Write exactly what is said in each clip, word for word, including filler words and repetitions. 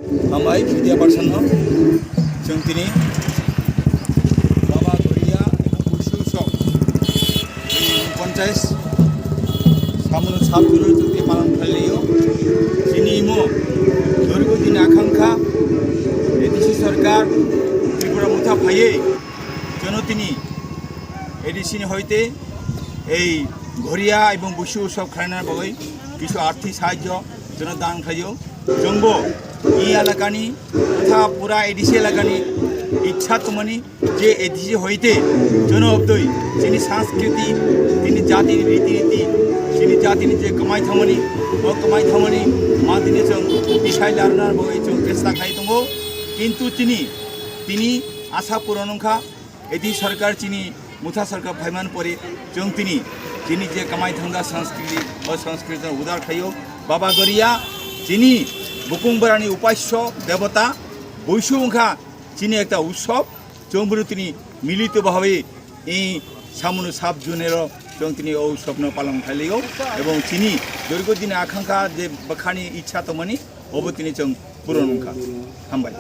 Hambai media person no, chwng tini Baba Goria ebong Buisu Usop, chini ponchas samung sab juro chwng tini palan khlaio. Chini imo dorgo din akhankha, A D C sarkar Tripura motha phaiwi jono tini A D C ni hoite ei Goria ebong Buisu Usop khlaina bagwi kisu arthik sahajyo jono dan khlaio. Chwngbo e elakani totha pura A D C elakani ichha tongmani je A D C hoite jono obdoi chini sanskriti, chini jatini riti riti, chini jatini je kwmai thangmani, o kwmai thangmani madini chwng tisai larna bagwi chwng chesta khai tongo. Kintu tini, tini asa puron wngkha. A D C sarkar chini motha sarkar phaiman pore chwng tini chini je kwmai thangda sanskriti, o sanskriti no udar khaio. Baba Goria chini bukung borani upasyo debota, Buisu wngkha chini ekta utsob, chwng bono tini milito bhabe e samung sab junero chwng tini o utsob no palon khlaio, ebong chini dorgo din akhankha je bwkhani ichha tongmani, obo tini chwng puron wngkha. Hambai.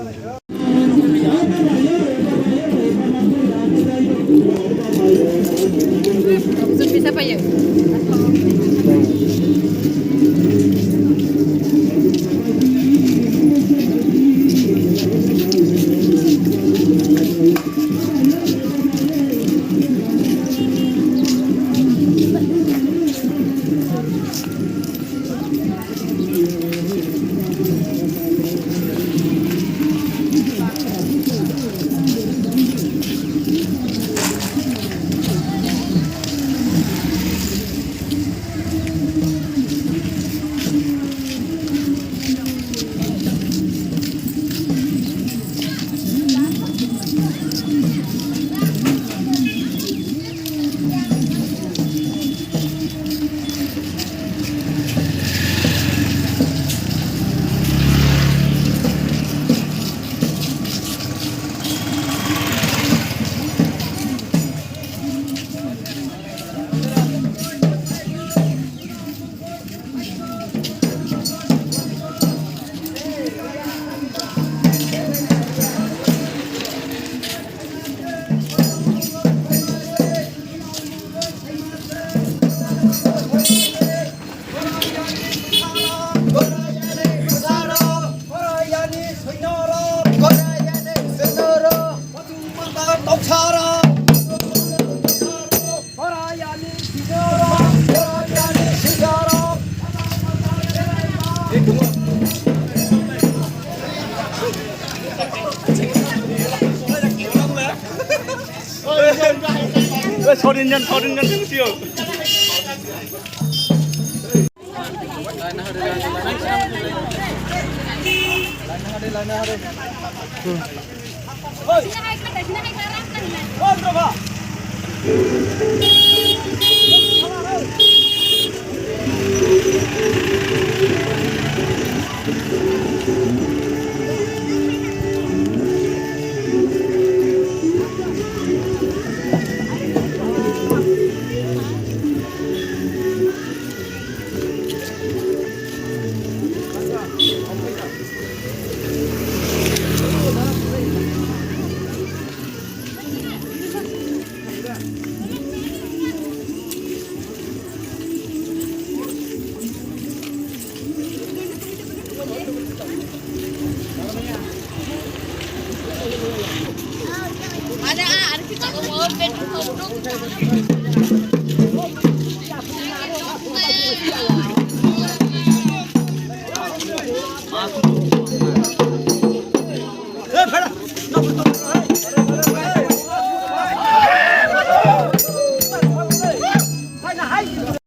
South Indian, South Indian,